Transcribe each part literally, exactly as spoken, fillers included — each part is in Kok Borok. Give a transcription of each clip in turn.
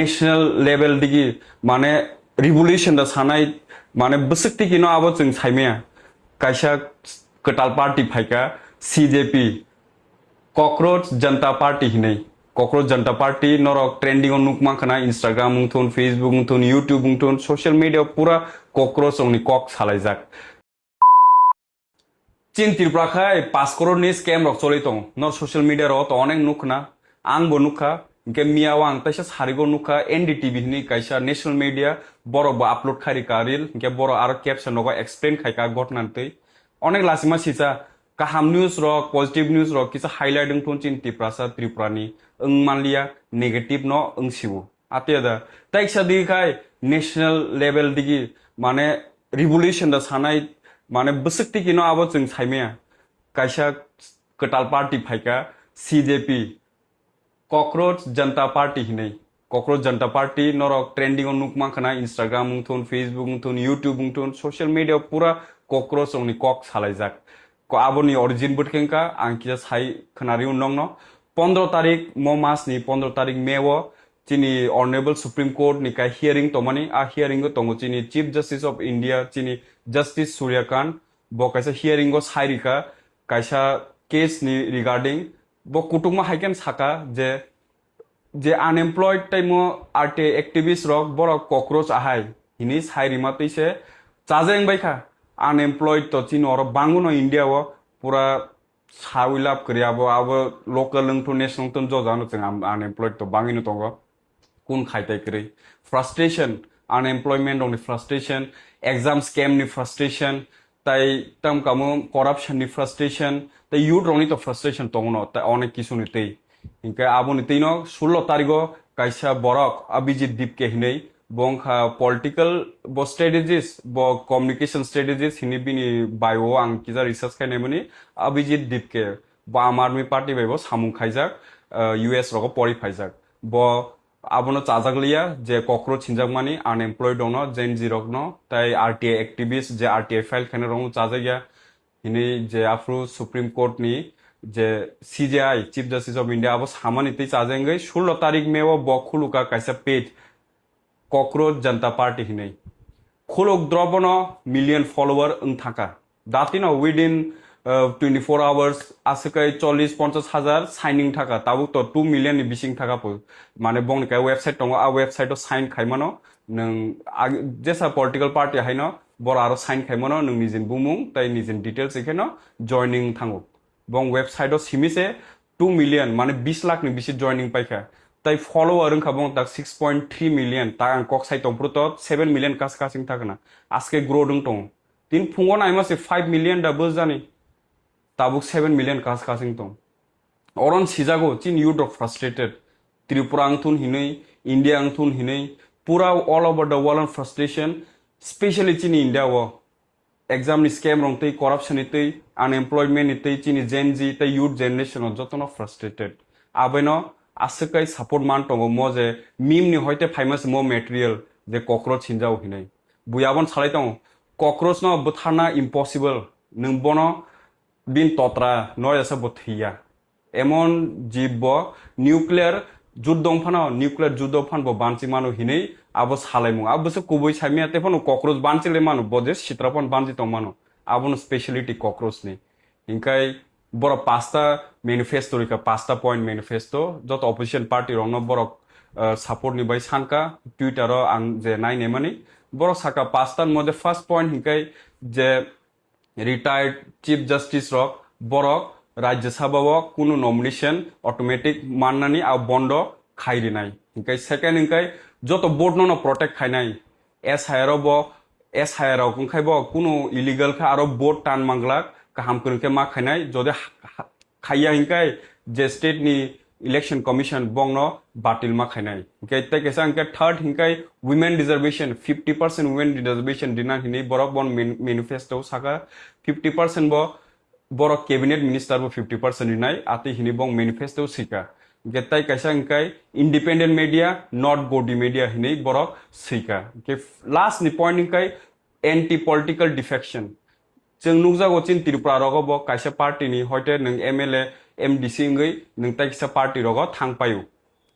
National level digi mane revolution da sanai mane bwswk tiki no abo chwng saimaya. Kaisa kwtal party phaika C J P, Cockroach Janta Party hinwi. Cockroach Janta Party norok trending o nuk mankha na, Instagram wngthun, Facebook wngthun, YouTube wngthun, social media pura cockroach rokni kok salaijak. Chin Tripura khai paanch crore ni scam rok choli tongo. Nor social media ro to onek nukna, ang bo nukha, hingke miya o ang taisa sarigo nukha, N D T V hinwi kaisa national media, borok bo upload khai rika reel, hingke borok aro caption rogo explain khai ka gotna twi. Onek lasima sisa, kaham news rok, positive news rok kisa highlight wngthun chin Tiprasa, Tripura ni wng manliya, negative no wng siwo. Ate da, taiksa digi khai national level digi, mane revolution da sanai, mane bwswk tiki no abo chwng saimaya. Kaisa kwtal party phaika, C J P, Cockroach Janta Party hinwi. Cockroach Janta Party norok trending o nuk mankha na, Instagram wngthun, Facebook wngthun, YouTube wngthun, social media pura cockroach rokni kok salaijak. Ko aboni origin bo khe wngkha, ang kisa sai khwnari nongno. Pondro tarik, mo mas ni pondro tarik May o chini Honorable Supreme Court ni kai hearing tongmani, a hearing o tongo chini Chief Justice of India, chini Justice Surya Kant, bo kaisa hearing o sai rika, kaisa case ni regarding, bo kutukma hai khe saka je, je unemployed tei mo R T I activist rok borok cockroach ahai hinwi sai rima twi se chajeng bai kha. Unemployed to chini oro banguno India o pura sawi lab kwrwi abo, abo local wngthun national wngthun jojano chwng am-, unemployed to bangwino tongo. Kun khaitai kwrwi. Frustration, unemployment rokni frustration, exam scam ni frustration, tai tam kamo corruption ni frustration, tai youth rokni to frustration tongo no, tai onek kisu ni twi. Hinkhe aboni twi no sullo tarigo kaisa borok Abhijit Dipke hinwi, bo wngkha political, bo strategist, bo communication strategist hinwi bini bio ang kisa research khai naimani. Abhijit Dipke, bo Aam Aadmi Party bai bo samung khaijak, uh, U S rogo pori phaijak. Bo abono chajak liya je cockroach hinjakmani unemployed rokno, Gen Z rokno, tai R T I activist je R T I file khaina rokno chajak ya hinwi je aphuru Supreme Court ni je C J I, Chief Justice of India, abo samani twi chajak wngwi sullo tarik May o bo khuluka kaisa page, Cockroach Janta Party hinwi. Khuluk drobono million follower wng thangkha. Datino within, uh, twenty-four hours aswkai chollish ponchash hajar signing thaka, tabuk to two million ni bising thaka po. Mane bongni kai website tongo, a website o sign khaimano nwng ag-, jesa political party haino boro aro sign khaimano nwng nijin bumung tai nijin details ikheno joining thango. Bong website o simi se two million, mane bis lakh ni bisi joining paikha. Tai follower wngkha bong tak six point three million, tak ang kok sai tongphuru to seven million kas kasing thakna. Aske grow dong tongo. Tin phungo naima se five million da bwjani. Tabuk seven million kas kasing tong. Oron sijago chin youth rok frustrated. Tripura wngthun hinwi, India wngthun hinwi, pura all over the world frustration, specially chini India o. Exam ni scam rok twi, corruption ni twi, unemployment ni twi, chini Gen Z tei youth generation o jotono frustrated. Aboino aswk kai support man tongo mo je meme ni hoite phaima se mo material je cockroach hinjao hinwi. Bui abon salai tongo, cockroach no bwtharna impossible, nwng bono bin totra no yasa bo thwiya. Emon jib bo nuclear juddo wng phano, nuclear juddo phan bo banchi mano hinwi abo salaimung. Abo se kubui saimya, te phano cockroach banchi le mano, bo je sitra phan banchi tong mano. Abono speciality cockroach ni. Hinkai borok pasta manifesto rika, pasta point manifesto. Joto opposition party rokno borok, uh, support ni bai sanka, Twitter o ang je nai nemani. Borok saka pasta ni moddhe first point hinkai je retired Chief Justice rok, borok Rajya Sabha o kunu nomination automatic mannani a bondo khai rinai. Hinkai second hinkai joto vote no no protect khainai. S I R o bo, S I R rok wngkhai bo kunu illegal kha aro vote tan manglak kaham kwrwng khe ma khainai. Jodi ha-, ha-, khaiya hinkai je state ni Election Commission bongno batil ma khainai. Hingke tei kaisa hingke third hingkai women reservation, fifty percent women reservation dinang hinwi borok bon man-, manifesto saka, fifty percent bo borok cabinet minister bo fifty percent rinai atwi hinwi bong manifesto sika. Hingke tei kaisa hingkai independent media, not godi media hinwi borok sika. Hingke last ni point hingkai anti political defection. Chwng nukjago chini Tripura rogo bo kaisa party ni hoite nwng M L A, M D C wngwi nwng tei kisa party rogo thang paio.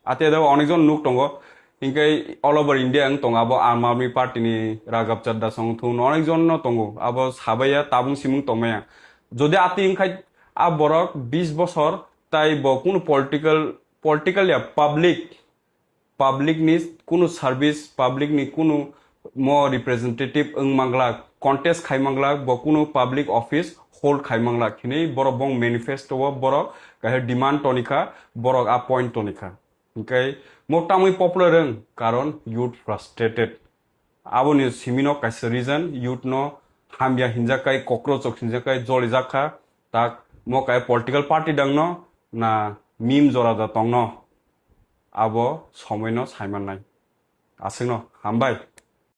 Ate da onekjon nuk tongo, Hinkhe all over India wng tongo, abo Aam Aadmi Party ni Raghav Chaddha song thung no onek jon no tongo, abo sabaiya tabung simung tongmaya. Jodi ati wngkhai a borok bis bosor tai bo kunu political, political ya public, public ni kunu service, public ni kunu mo representative wng manglak, contest khai manglak, bo kunu public office hold khai manglak hinwi borok bong manifesto o borok kaisa demand tonikha, borok a point tonikha. Hinkhe mo tamwi popular wng, karon youth frustrated. Aboni simino kaisa reason, youth no hamya hinjakai, kokrochok hinjakai, jolijak kha. Tak mo kai political party dangno na mim jora da tongno, abo somoino saimannai. Aswkno hambai.